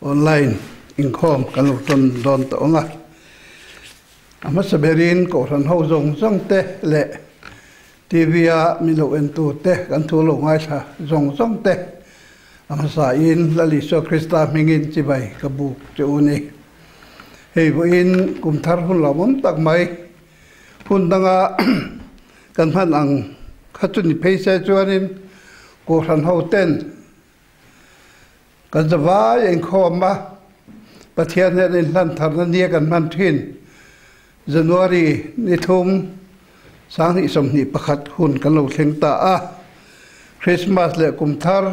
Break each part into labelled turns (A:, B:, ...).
A: Online inkhawm kan lo tawn dawn tawh ang a. A hmasa berin Kohhran ho zawng zawng te leh TV a min lo entu te kan thu lo ngaithla zawng zawng te a hmasain Lal Isua Krista hmingin chibai ka buk che u ni. Hei vawiin kum thar hun lawmawm tak mai hun danga kan hman ang kha chu ni phei se chuanin Kohhran ho ten Kan zavai inkhawm a, Pathian hian inhlan tharna nia kan hman thin. January ni thum 2021 hun kan lo thleng ta a, Christmas leh kum thar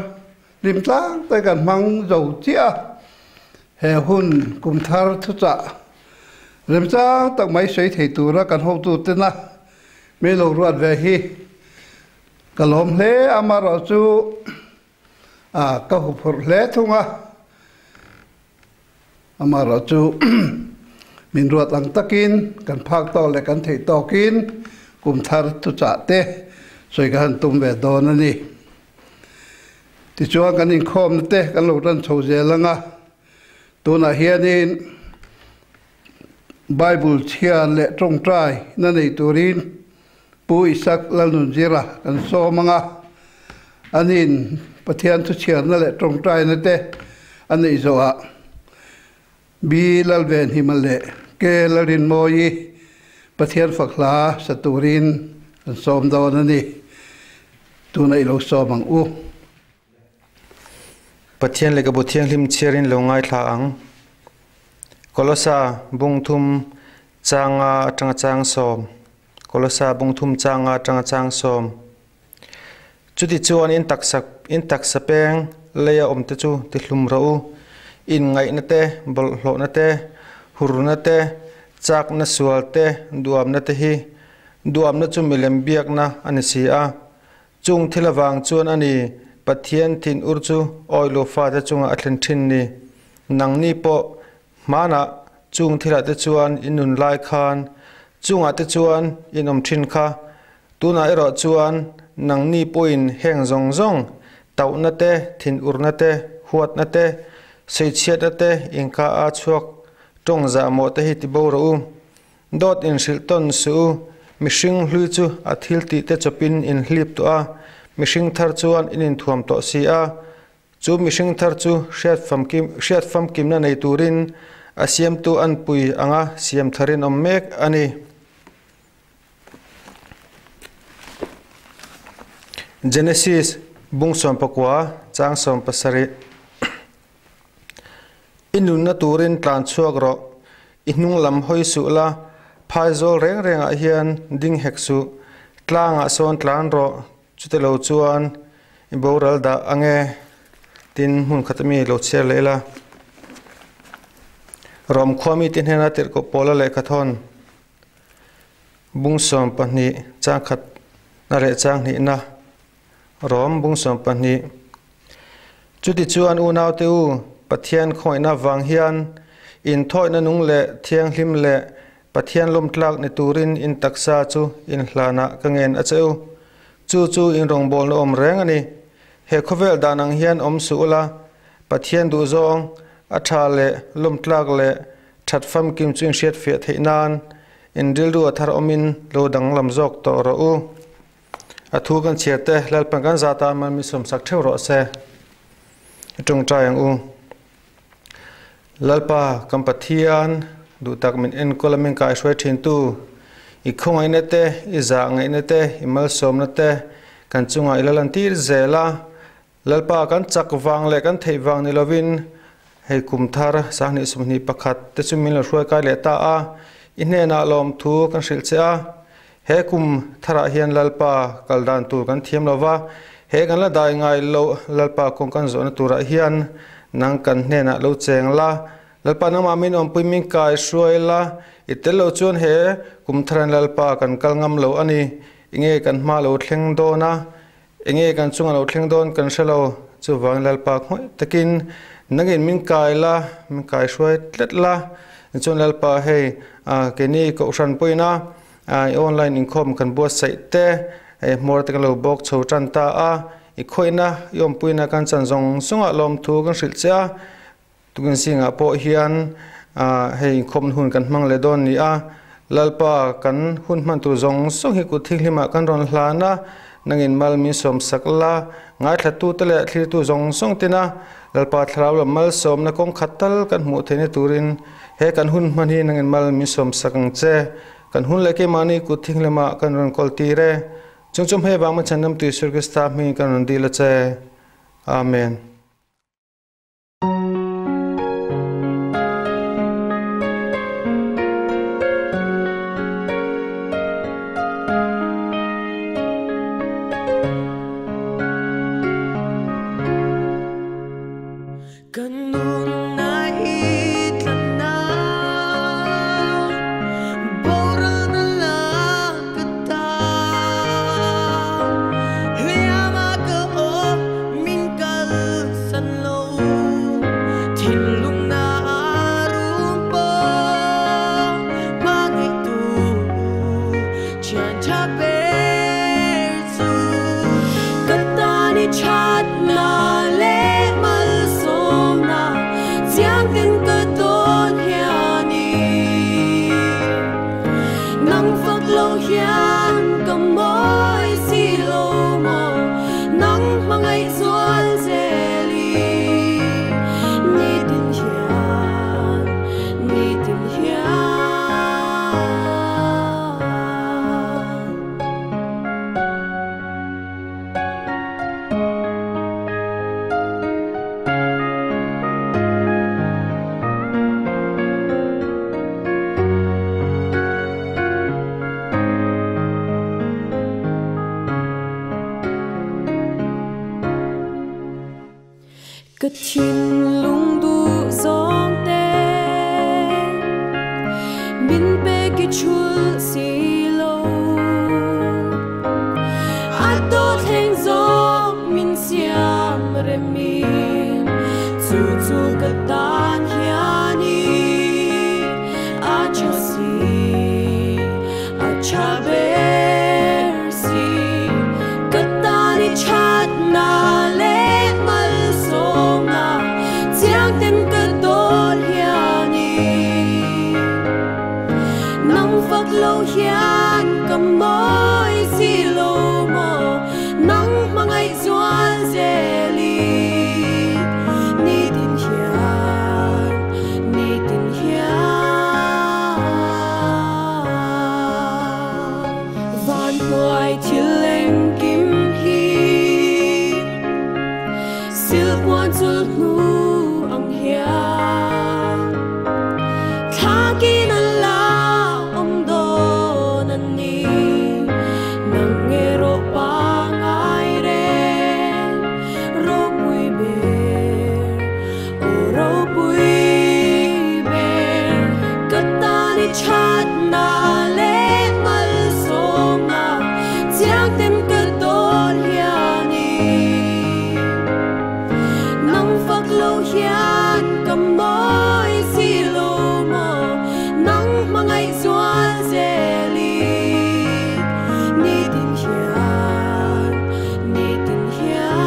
A: hlim tlang te kan hmang zo chiah a, he hun kum thar thuchah remchang tak mai sawi thei tura kan hotutena min lo ruat ve hi ka lawm hle. Amaherawhchu A, ka huphurh hle thung a, amaherawhchu min ruat ang takin kan phak tawk leh kan theih tawkin kum thar thuchah te sawi ka han tum ve dawn a ni. Tichuan kan inkhawmna te kan lo tan chho zel ang a, tunah hianin Bible chhiar leh tawngtai na nei turin Pu Isak Lalnunzira kan sawm ang a, anin Pathian thuchhiarna leh tawngtaina te a neih zawhah B Lalvenhima leh K Lalrinmawii Pathian fak hla sa turin kan sawm dawn a ni. Tunah i lo sawm ang u.
B: Pathian lehkhabu thianghlim chhiarin lo ngaithla ang. Kolosa bung thum changa atanga chang sawm. Kolosa bung thum changa atanga chang sawm. Chuti chuan in taksa in taksa peng leia awmte chu tihlum rawh u. Inngaihna te, bawlhhlawhna te, hurna te, chakna sual te, duamna te hi duamna chu milem biakna a ni si a. Chung thil avang chuan a ni, Pathian thinur chu awilu fate chungah a thlen thin ni. Nangni pawh hmanah chung thilah te chuan in nun lai khan chungah te chuan in awm thin kha. Tunah erawh chuan nangni pawhin heng zawng zawng, tauhna te, thinurna te, huatna te, sawichhiatna te inka a chhuak tawng zahmawh te hi ti bo rawh u. Dawt inhrilh tawn suh u, mihring hlui chu a thil tih te chawpin in hlip tawh a, mihring thar chuan in inthuam tawh si a. Chu mihring thar chu hriat famkim hriat famkimna nei turin a siamtu anpui anga siam tharin awm mek a ni. Genesis bung 19 chang 17. I nunna turin tlan chhuak rawh, i hnung lam hawi suh la, phaizawl reng rengah hian ding hek suh, tlangah sawn tlan rawh, chute lo chuan i boral dah ang e, tin hmun khat ami lo chhiar leh ila. Rom khua mite hnena tirhkoh Paula lehkhathawn bung 12 chang khat na leh chang hnihna. Rom bung 12. Chutichuan unaute u, Pathian khawngaihna vang hian inthawihna nung leh thianghlim leh Pathian lawmtlak ni turin in taksa chu in hlanah ka ngen a che u. Chu chu in rawngbawlna awm reng a ni. He khawvel dan ang hian awm suh ula, Pathian duhzawng, a tha leh lawmtlak leh that famkim chu in hriatfiah theih nan in rilru a thar awmin lo danglam zawk tawh rawh u. A thu kan chhiar te Lalpan kan zat a man min sawmsak theuh rawh se. I tawngtai ang u. Lalpa kan Pathian duh tak min enkawl a min kaihruai thin tu i khawngaihna te i zah ngaihna te i malsawmna te kan chungah i la lantir zel a. Lalpa kan chak vang leh kan theih vang ni lovin hei kum thar 2021 te chu min lo hruai kai leh ta a, i hnenah lawmthu kan hrilh che a. He kum tharah hian Lalpa kal dan tur kan thiam lo va, he kan la dai ngai loh Lalpa kawng kan zawhna turah hian nang kan hnenah lo cheng la, Lalpa nangmah min awmpui min kai hruai la, i tel lo chuan he kum tharin Lalpa kan kal ngam lo a ni, enge kan hma lo thleng dawn a, Enge kan chunga lo thleng dawn kan hre lo, chuvangin Lalpa khawih takin nangin min kai la, min kai hruai tlat la, chuan Lalpa hei keini kohhran pawhin a i online inkhawm kan buatsaih te, hei hmawr te kan lo bawk chho tan ta a, i khawihna i awmpuina kan chan zawng zawngah lawmthu kan hrilh che a. Tukin zingah pawh hian hei inkhawmna hun kan hmang leh dawn ni a, Lalpa kan hun hman tur zawng zawng hi kut thianghlimah kan rawn hlan a, nangin mal min sawmsak la, ngaithlatute leh thlirtu zawng zawng tina Lalpa thlarau lam malsawmna kawng khat tal kan hmuh theihna turin he kan hun hman hi nangin mal min sawmsak ang che. Kan hun leh keimahni kut thianghlimah kan rawn kawl tir e. Chung chu hmei vang machhan Namtu Isua Krista hmingin kan rawn dil a che. Amen.
C: Ka thinlung duh zawng te min pe ki chul si lo a to thleng zawng min siam remin chu chu ka tan hiani a tha si a tha ber si ka tan i that na le malsawmna chiang ten ka dawn hiani nang fak lo hian ka mawi si lo maw nang hmangaih zual zeli nitin hian nitin hian van hnuai thil engkim hi silpuan chul hnu ang hian thlakin a la awm dawn a ni nang erawh pangai reng ropui ber aw ropui ber ka tan i that na leh malsawmna chiang ten ka dawn hiani nang fak lo hian ka mawi si lo maw nang hmangaih zual zeli nitin hian nitin hian.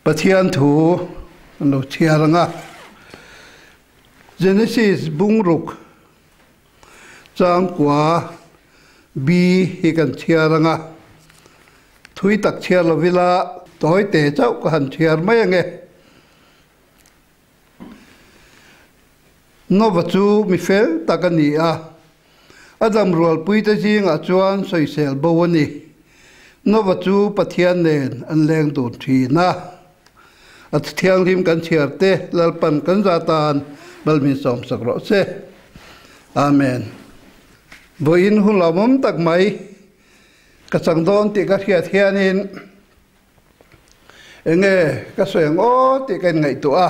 A: Pathian thu an lo chhiar ang a, Genesis bungruk changkua B hi kan chhiar ang a, thui tak chhiar lo ila tawi te chauh ka han chhiar mai ang e. Nova chu mi fel tak a ni a, a dam rualpuite zingah chuan sawisel bo a ni. Nova chu Pathian nen an leng dun thin a. A thianghlim kan chhiar te Lalpan kan za tan Balmin sawmsak rawh se. Amen. Vawiin hun lawmawm tak mai ka chang dawn tih ka hriat hianin Enge ka sawi ang aw tih ka inngaihtuah a,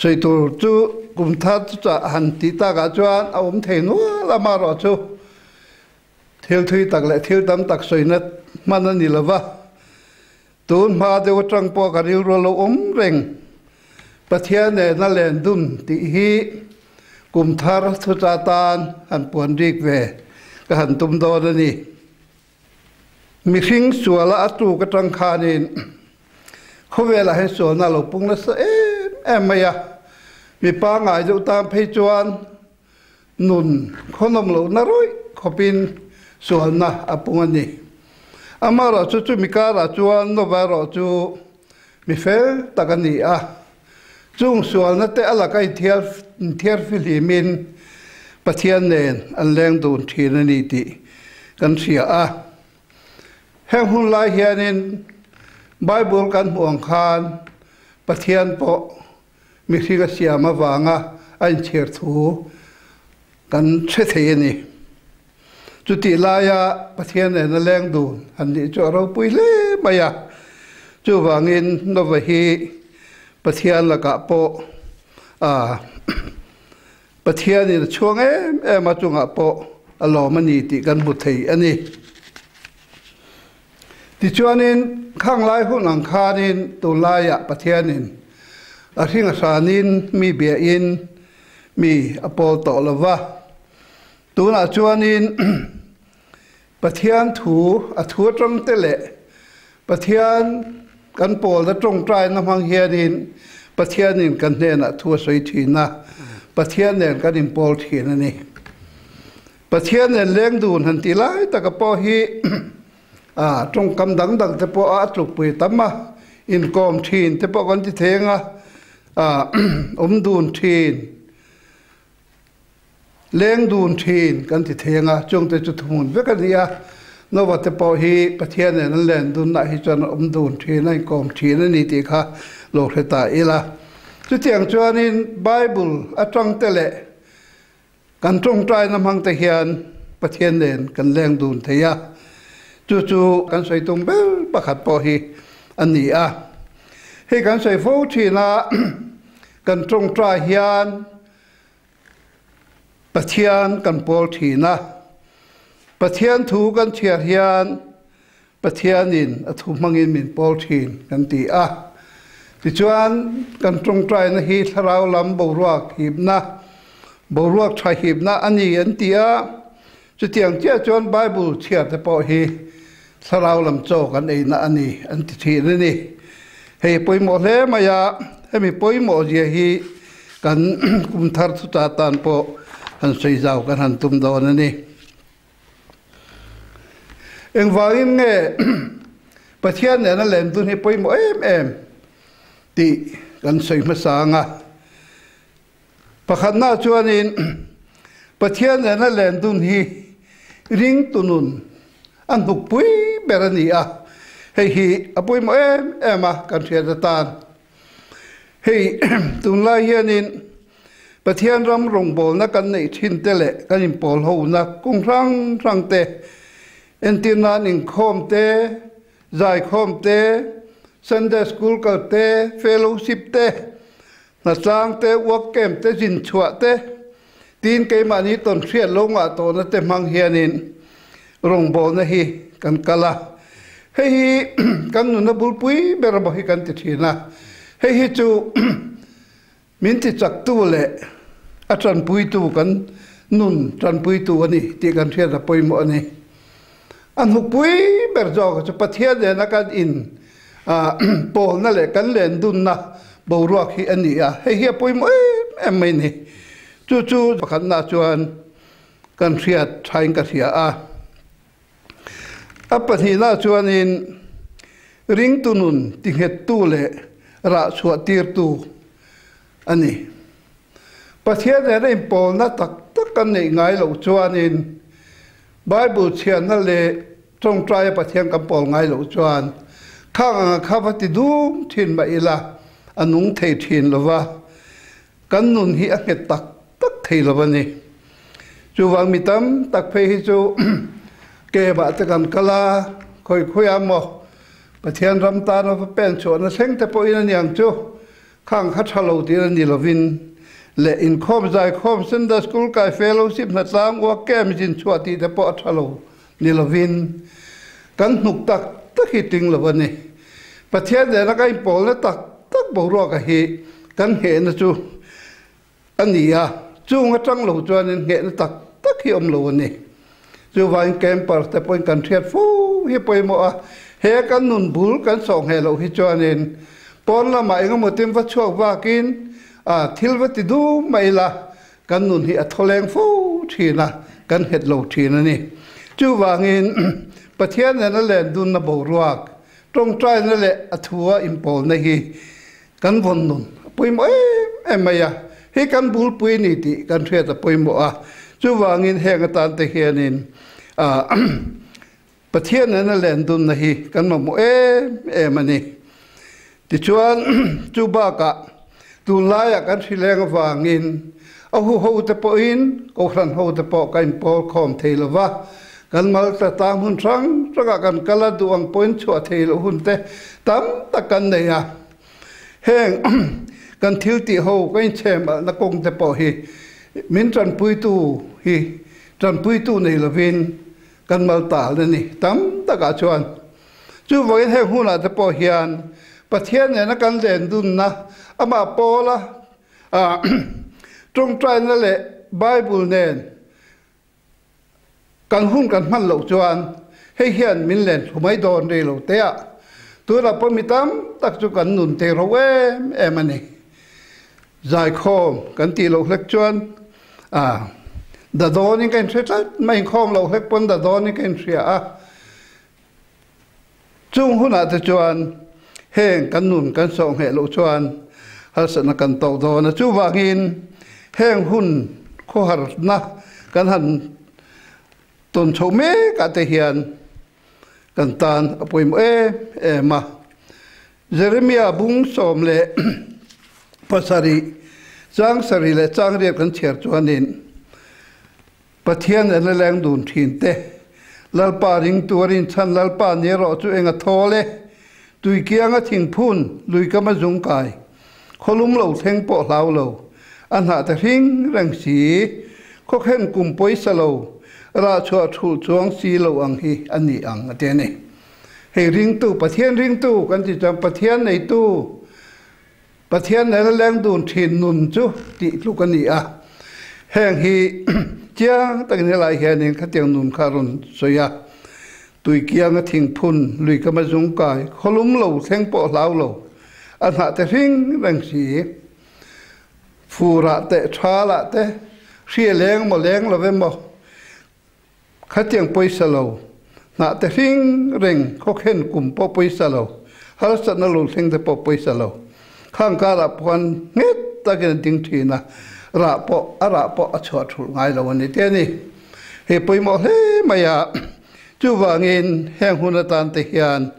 A: sawi tur chu kum thar chu chah han tih takah chuan a awm thei nual a, amaherawh chu thil thui tak leh thil tam tak sawina hman a ni lo va, tun hma deuh atang pawh ka rilru a lo awm reng. Pathian nena len dun tih hi kum thar thucha tan han puan rik ve ka han tum dawn a ni. Mihring suala a tuk atang khanin khawvelah hian sualna a lo pung nasa em em mai a, mi pangngai deuh tan phei chuan nun khawnawm lohna rawih khawpin sualna a pung a ni. Amaherawhchu chumi karah chuan Nova erawh chu mi fel tak a ni a, chung sualna te a laka inthiar fihlimin Pathian nen an leng dun thin a ni tih kan hria a. Heng hun lai hianin Bible kan hmuh ang khan Pathian pawh mihring a siam avanga a inchhir thu kan hre thei a ni. Chutih laia Pathian nena leng dun han nih chu a ropui hle mai a. Chuvangin Nova hi Pathian lakah pawh a Pathianin a chhuang em em a chungah pawh a lawm a ni tih kan hmu thei a ni. Tichuanin, khang lai hun ang khanin tunlaiah Pathianin a hring a hranin mi biahin mi a pawl tawh lo va. Tunah chuanin Pathian thu a thu atang te leh Pathian kan pawlna tawngtaina hmang hianin Pathianin kan hnenah thu a sawi thin a, Pathian nen kan inpawl thin a ni. Pathian nen leng dun han tih lai taka pawh hi a tawngkam dang dang te pawh a tlukpui tam a, inkawm thin te pawh kan ti thei ang a, awm dun thin, leng dun thin kan ti thei ang a, chungte chu thuhmun vek a ni a. Nova te pawh hi Pathian nen an len dunah hi chuan an awm dun thin a, inkawm thin a ni tih kha lo hre ta ila. Chutiang chuanin Bible atang te leh Kan tawngtaina hmang te hian Pathian nen kan leng dun thei a, chu chu kan sawi tum ber pakhat pawh hi a ni a. Hei kan sawi fo thin a, kan tawngtai hian Pathian kan pawl thin a, Pathian thu kan chhiar hian Pathianin a thu hmangin min pawl thin kan ti a. Tichuan, kan tawngtaina hi thlarau lam boruak hipna, boruak tha hipna a ni an ti a. Chutiang chiah chuan Bible chhiarte pawh hi thlarau lam chaw kan eina a ni an ti thin a ni. Hei pawimawh hle mai a, hemi pawimawh zia hi kan kum thar thuta tan pawh han sawi zau kan han tum dawn a ni. Engvangin nge Pathian nena lem dun hi pawimawh em em tih kan sawi hmasa ang a. Pakhatna chuanin Pathian nena len dun hi ringtu nun a hnukpui ber a ni a, hei hi a pawimawh em em a kan hriat atan. Hei tunlai hianin Pathian ram rawngbawlna kan neih thin te leh kan inpawl hona kung hrang hrang te, entir nan inkhawm te, zaikhawm te, Sunday School kal te, fellowship te, hnatlang te, work camp te, zin chhuah te, tin keimahni tawn hriat lo ngah tawhna te hmang hianin rawngbawlna hi kan kal a. Hei hi kan nuna bulpui ber emaw hi kan ti thin a, hei hi chu Min tichaktu leh a tanpuitu kan nun tanpuitu a ni tih kan hriat a pawimawh a ni. A hnupui ber zawk chu Pathian nena kan in pawlna leh kan lendunna boruak hi a ni a, hei hi a pawimawh em em mai a ni. Chu chu pakhatna chuan kan hriat thain ka hria a. A pahnihna chuanin ringtu nun tinghettu leh rah chhuahtirtu a ni. Pathian nena inpawlna tak tak kan neih ngai loh chuanin Bible chhiarna leh tawngtaia Pathian kan pawl ngai loh chuan khang anga kha va ti dum thin mah ila a nung thei thin lo va, kan nun hi a nghet tak tak thei lo a ni. Chuvang mi tam tak phei hi chu kemah te kan kal a, khawi khawi a maw Pathian ram tana va pen chhuahna thleng te pawhin a niang chu khang kha tha lo tir a ni lovin leh inkhawm zaikhawm Sunday School kai fellowship hnatlang uak camp zin chhuah tih te pawh a tha lo ni lovin kan hnuk tak tak hi ting lo a ni. Pathian nena ka inpawlna tak tak boruaka hi kan nghehna chu a ni a, chung atang lo chuanin nghehna tak tak hi awm lo a ni. Chuvangin campers te pawhin kan hriat fo hi pawimawh a, he kan nun bul kan sawh ngheh loh hi chuanin pawn lamah engemaw tin va chhuak vakin a thil va ti dum mai ila kan nun hi a thawleng fo thin a, kan nghet lo thin a ni. Chuvangin Pathian nena len dunna boruak, tawngtaina leh a thua inpawlna hi kan vawn nun a pawimawh em em mai a, hei kan bulpui ni tih kan hriat a pawimawh a, chuvangin heng atan te hianin Pathian nena len dunna hi kan mamawh em em a ni. Tichuan chu bakah tunlaiah kan hrileng avangin a huho te pawhin Kohhran ho te pawh ka inpawl khawm thei lo va, kan mal tla tang hun hrang hrangah kan kal a, duh ang pawhin chhuah thei loh hun te tam tak kan nei a. Heng kan thil tih ho ka inchhem alhna kawng te pawh hi min tanpuitu hi tanpuitu nei lovin kan mal tal a ni tam takah chuan. Chuvangin heng hunah te pawh hian Pathian nena kan len dunna amah pawla Tawngtaina leh Bible nen kan hun kan hman loh chuan hei hian min len thlu mai dawn rei lo te a, tunah pawh mi tam tak chu kan nun te ro em em a ni. Zaikhawm kan tih loh hlek chuan da dawnin ka inhre tlat mai, inkhawm loh hlek pawn da dawnin ka inhria a. Chung hunah te chuan heng kan nun kan sawh ngheh loh chuan harsatna kan tawk dawn a. Chuvangin heng hun khawharna kan han tawn chho mekah te hian kan tan a pawimawh em em a. Jeremiah bung 17 chang sarih leh chang riat kan chhiar chuanin Pathian en a leng dun thin te. Lalpa ring tuarin chhan Lalpa ni erawh chu eng a thawl e. Tui kianga thingphun, lui kam a zung kai. Khawlum lo thleng pawh hlau lo. A hnah te hring reng si. Khawkhen kum pawisa lo, rah chhuah thulh chuang si lo ang hi a ni ang a ti a ni. Hei ringtu, Pathian ringtu kan ti chuan Pathian neitu, Pathian nena leng dun thin nun chu tih tluk a ni a, heng hi chiang takin helai hianin khatiang nun kha a rawn sawi a, Tuikianga thingphun, lui kama zungkai, khawlum lo thleng pawh hlau lo, a hnah te hring reng si, furah te, thalah te, hria leng maw leng lo emaw, Khatiang pawisa lo, hnah te hring reng khawkhen kum pawh pawisa lo, harsatna lo thleng te pawh pawisa lo. Khang karah pawh nghet takin a ding thin a, rah pawh a rah pawh a chhuah thulh ngai lo a ni te a ni. Hei pawimawh hle mai a, chuvangin heng hun atan te hian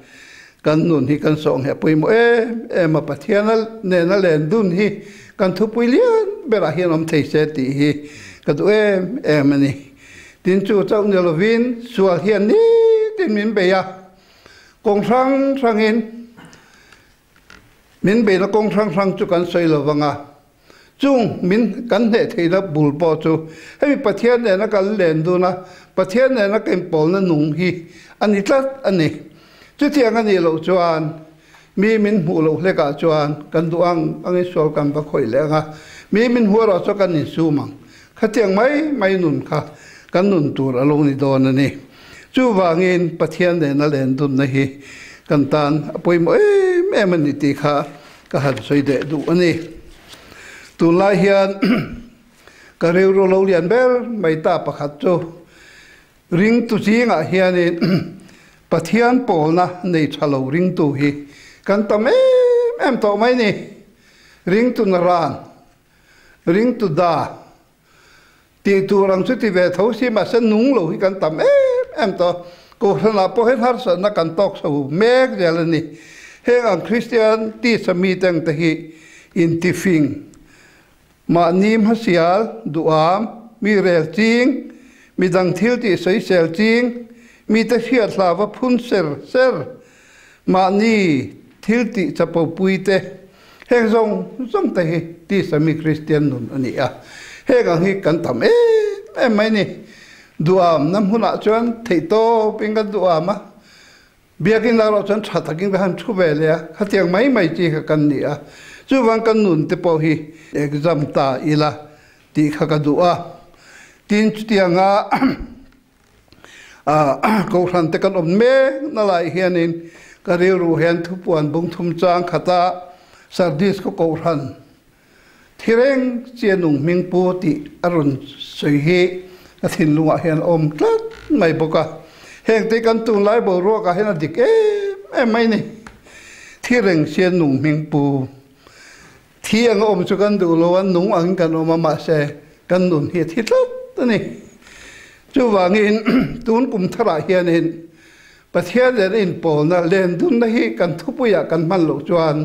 A: kan nun hi kan sawh ngheh pawimawh em em a, Pathian nena len dun hi kan thupui lian berah hian awm thei se tih hi ka duh em em a ni. Tin chu chauh ni lovin sual hian nitin min bei a, kawng hrang hrangin min beina kawng hrang hrang chu kan sawi lo vang a, chung min kan hneh theihna bul pawh chu hemi Pathian nena kan len dun a, Pathian nena ka inpawlna nung hi a ni tlat a ni. Chutiang a nih loh chuan mi min hmuh loh hlekah chuan kan duh ang angin sual kan va khawih leh ang a, mi min hmuh erawh chuan kan insum ang. Khatiang mai mai nun kha kan nun tur a lo ni dawn a ni. Chuvangin Pathian nena len dunna hi kan tan a pawimawh em em a ni tih kha ka han sawi deh duh a ni. Tunlai hian ka rilru lo lian ber mai ta pakhat chu Ringtu zingah hianin Pathian pawlna nei tha lo ringtu hi kan tam em em tawh mai ni. Ringtu naran, ringtu da tih tur ang chu ti ve tho si mahse nung lo hi kan tam em em tawh. Kohhranah pawh hian harsatna kan tawk chho mek zel a ni. Heng ang Kristian tisa mite ang te hi intifing Mahni hmasial, duham, mi rel ching, midang thil tih sawisel ching, mite hriat hlava phun ser ser, mahni thil tih chapopui te, heng zawng zawng te hi tisa mi Kristian nun a ni a. Heng ang hi kan tam em em mai ni. Duhamna hmunah chuan theihtawpin kan duham a. Biakinn erawh chuan tha takin ka han thu ve leh a, khatiang mai mai chi kha kan ni a, chuvang kan nun te pawh hi exam ta ila tih kha ka duh a, tin chutianga Kohhran te kan awm mek na lai hianin ka rilru hian thupuan bung thum chang khata Sardis khaw kohhran thireng chianung hming pu tih a rawn sawi hi ka thinlungah hian a awm tlat mai bawk a. Heng te kan tunlai boruakah hian a dik em em mai ni. Thireng chianung hming pu Thi anga awm chu kan duh lo a, nung angin kan awm a, mahse kan nun hi a thi tlat a ni. Chuvangin tun kum tharah hianin Pathian nen a inpawlna lendunna hi kan thupuiah kan hman loh chuan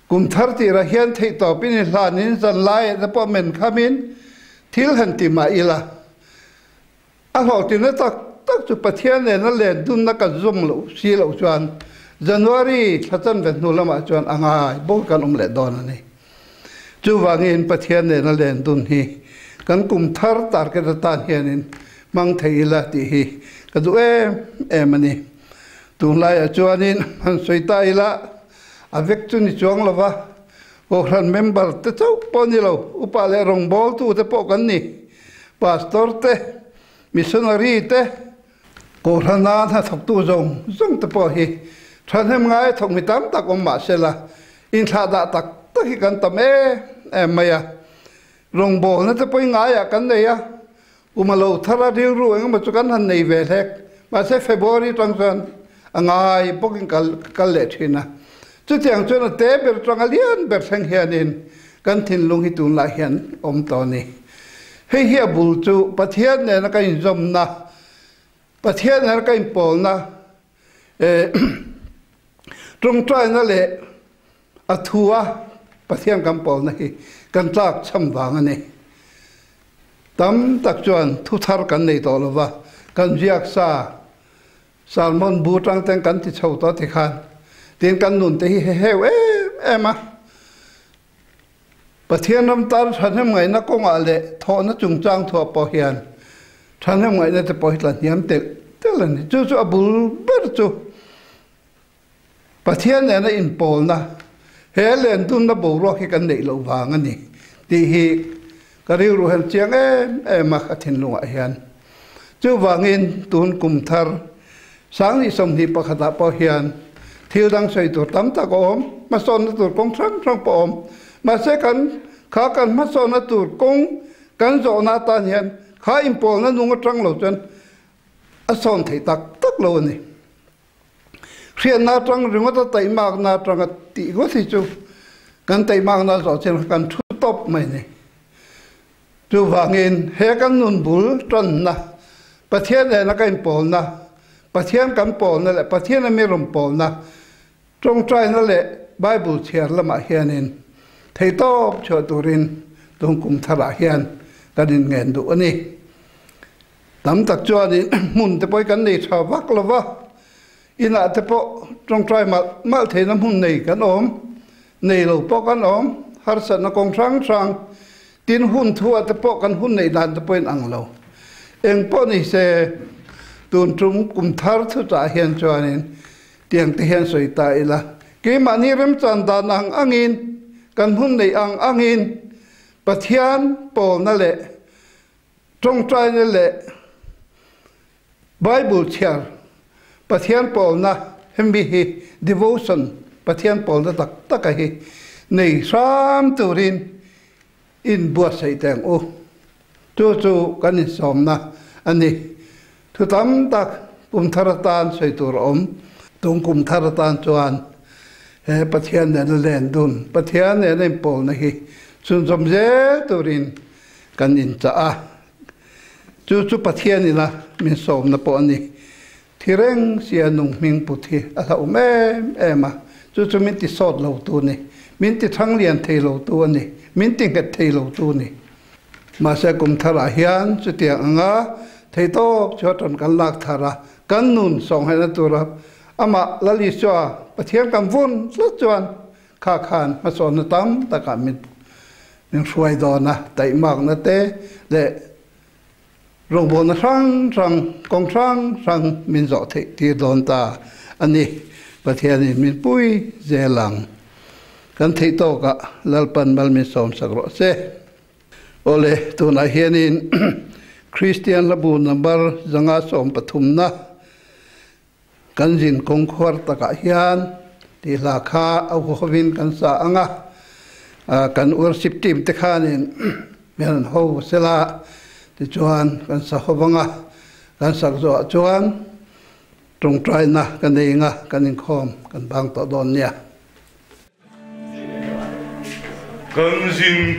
A: kum thar tirah hian theihtawpin i hlanin zanlaiah te pawh men khamin thil han ti mah ila A hlawhtlinna tak tak chu Pathian nena len dunna kan zawm loh si loh chuan January thla chanve hnu lamah chuan a ngai bawk kan awm leh dawn a ni. Chuvangin Pathian nena len dun hi kan kum thar target atan hianin hmang thei ila tih hi ka duh em em a ni. Tunlaiah chuanin han sawi ta ila a vek chu ni chuang lova Kohhran member te chauh pawh ni lo, upa leh rawngbawltute pawh kan ni. Pastor te, missionary te, Kohhrana hnathawktu zawng zawng te pawh hi thahnem ngai thawk mi tam tak awm mah sela, inthlahdah tak tak hi kan tam em em mai a. Rawngbawlna te pawhin ngaiah kan nei a, kum a lo thar a, rilru engemaw chu kan han nei ve hlek. Mahse February tang chuan a ngai bawkin kal kal leh thin a. Chutiang chuan a te ber tang a lian ber thleng hianin kan thinlung hi tunlai hian awm tawh a ni. Hei hi a bul chu Pathian nena ka inzawmna, Pathian nena ka inpawlna, tawngtaina leh a thu a Pathian kan pawlna hi kan tlak chham vang a ni. Tam tak chuan thu thar kan nei tawh lova, kan ziak sa Salmon bu tang ten kan ti chho tawh ti khan tin kan nun te hi heheu em em a. Pathian ram tan thahnem ngaihna kawngah leh thawhna chungchang thuah pawh hian thahnem ngaihna te pawh hi tla hniam telh telh a ni. Chu chu a bul ber chu Pathian nena inpawlna he lendunna boruak hi kan neih loh vang a ni tih hi ka rilru hian chiang em em a ka thinlungah hian. Chuvangin tun kum thar 2021 ah pawh hian thil dang sawi tur tam tak a awm, hmasawnna tur kawng hrang hrang pawh a awm. Mahse kan kha kan hmasawnna tur kawng kan zawhna atan hian kha inpawlna nung atang lo chuan a sawn thei tak tak lo a ni. Hriatna atang ringawt a taihmakna atanga tih ngawt hi chu kan taihmakna zawh chian kha kan thu tawp mai a ni. Chuvangin he kan nun bul tanna, Pathian nena ka inpawlna, Pathian kan pawlna leh Pathian a mi rawn pawlna, tawngtaina leh Bible chhiar lamah hianin theihtawp chhuah turin tun kum tharah hian kan inngen duh a ni. Tam tak chuanin hmun te pawh hi kan nei tha vak lo va, inah te pawh tawngtai malh malh theihna hmun nei kan awm, nei lo pawh kan awm, harsatna kawng hrang hrang, tin hun thuah te pawh kan hun neih dan te pawh in ang lo. Eng pawh ni se, tun tum kum thar chutah hian chuanin tiang te hian sawi ta ila, keimahni remchan dan ang angin, kan hun neih ang angin Pathian pawlna leh Tawngtaina leh Bible chhiar Pathian pawlna hemi hi devotion Pathian pawlna tak taka hi nei hram turin in buatsaih teh ang u. Chu chu kan insawmna a ni. Thu tam tak kum thar atan sawi tur a awm. Tung kum thar atan chuan he Pathian nena len dun, Pathian nena inpawlna hi chhunzawm zel turin kan inchah a, chu chu Pathian ina min sawmna pawh a ni. Thi reng sia nung hming put hi a hlauhawm em em a, chu chu min ti sawt lo tu a ni, min ti thang lian thei lo tu a ni, min ti nghet thei lo tu a ni. Mahse kum tharah hian chutiang anga theitawp chu a tawn kan lak thar a, kan nun sawnghaihna tura amah Lal Isua Pathian kan vun tlat chuan Kha khan hmasawnna tam takah min min hruai dawn a, taihmakna te leh rawngbawlna hrang hrang, kawng hrang hrang min zawh theih tir dawn ta a ni. Pathianin min pui zel ang. Kan theih tawkah Lalpan mal min sawmsak rawh se. Awle, tunah hianin Kristian Hlabu number 513 na kan zin kawng khuar takah hian tih hla kha a huhovin kan sa ang a, kan worship team te khanin min han ho sela tichuan kan sa ho vang a, kan sak zawhah chuan tawngtaina ka nei anga kan inkhawm kan bang tawh dawn nia.
D: Kan zin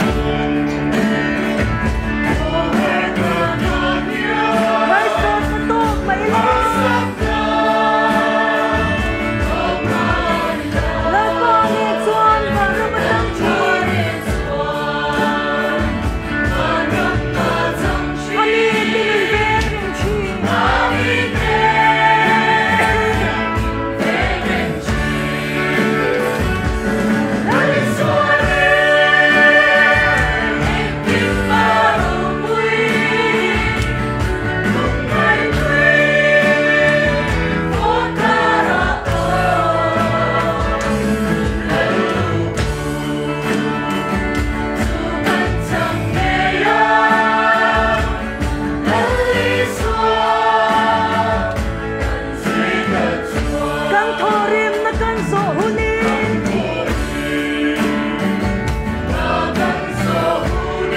C: Kan thawhrimna kan zawh hunin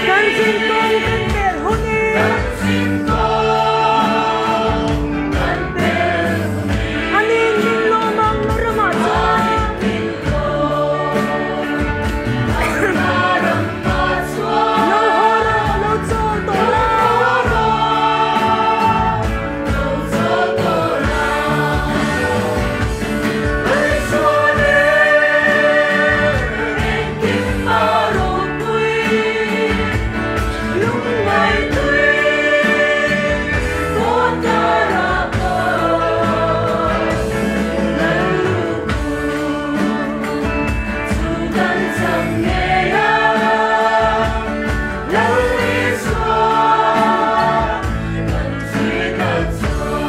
C: Kan zinkawng kan pel hunin Anin min lawm ang ramah chuan Lo haw rawh, lo chawl tawh la.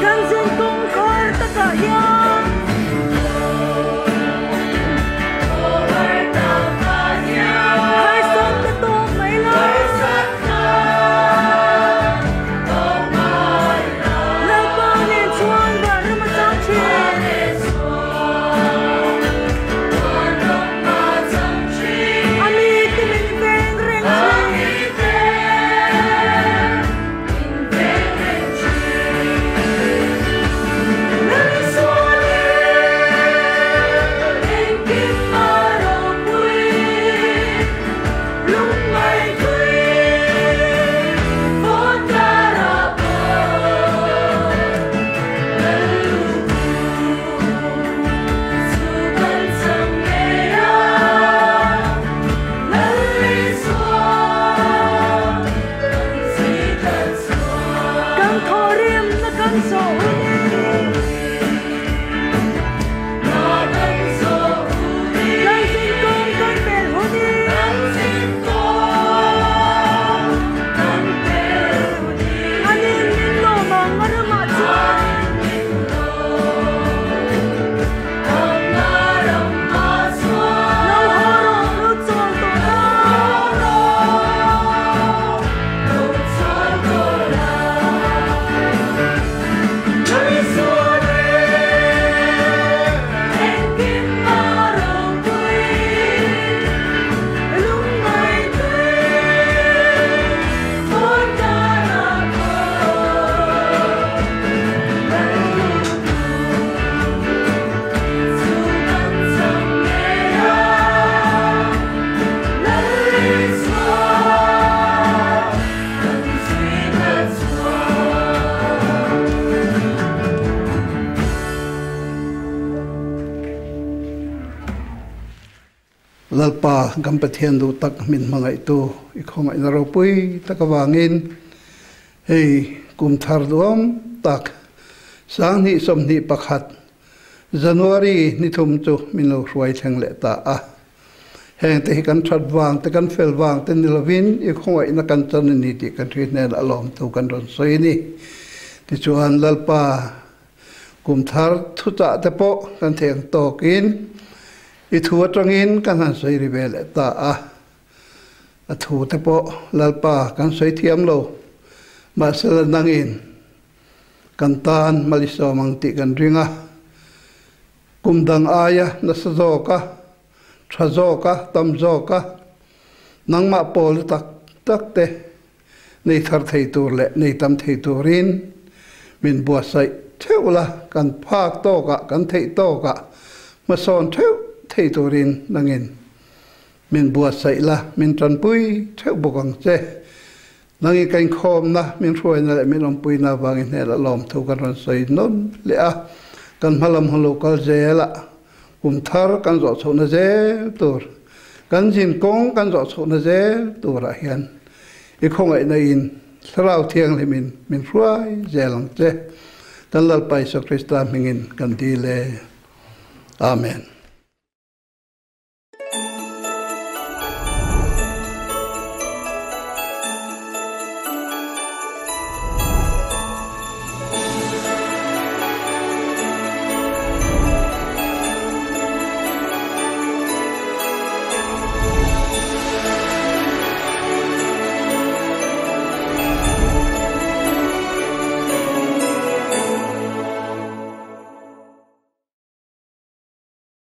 C: Kan zin kawngkhar takah hian harsat ka tawk mai lo. Lalpa nen chuan vanram a chang thin. A mite min veng reng thin. Kan thawhrimna kan zawh hunin Kan zinkawng kan pel hunin Anin min lawm ang a ramah chuan Lo haw rawh, lo chawl tawh la.
A: Lalpa kan Pathian duh tak min hmangaihtu i khawngaihna ropui tak avangin hei kum thar duam tak 2021 January ni thum chu min lo hruai thleng leh ta a. Heng te hi kan that vang te kan fel vang te ni lovin i khawngaihna kan chan a ni tih kan hri hnenah lawmtu kan rawn sawi a ni. Tichuan Lalpa Kum thar thuchah te pawh kan theng tawkin i thu atangin kan han sawi ri ve leh ta a. A thu te pawh Lalpa kan sawi thiam lo. Mahsela nangin kan tan malisawm ang tih kan ring a, kum dang aia nasa zawka, tha zawka, tam zawka nangmah pawl tak tak te nei thar thei tur leh nei tam thei turin min buatsaih theuh la, kan phak tawkah, kan theih tawkah hmasawn theuh thei turin nangin min buatsaih la, min tanpui theuh bawk ang che. Nangin ka inkhawmna, min hruaina leh min awmpuina avangin hnehlah lawmthu kan rawn sawi nawn leh a, kan hmalam hun lo kal zelah kum thar kan zawh chhohna zel tur, kan zin kawng kan zawh chhohna zel turah hian i khawngaihna in Thlarau Thianghlim in min hruai zel ang che. Kan Lalpa Isua Krista hmingin kan dil e. Amen.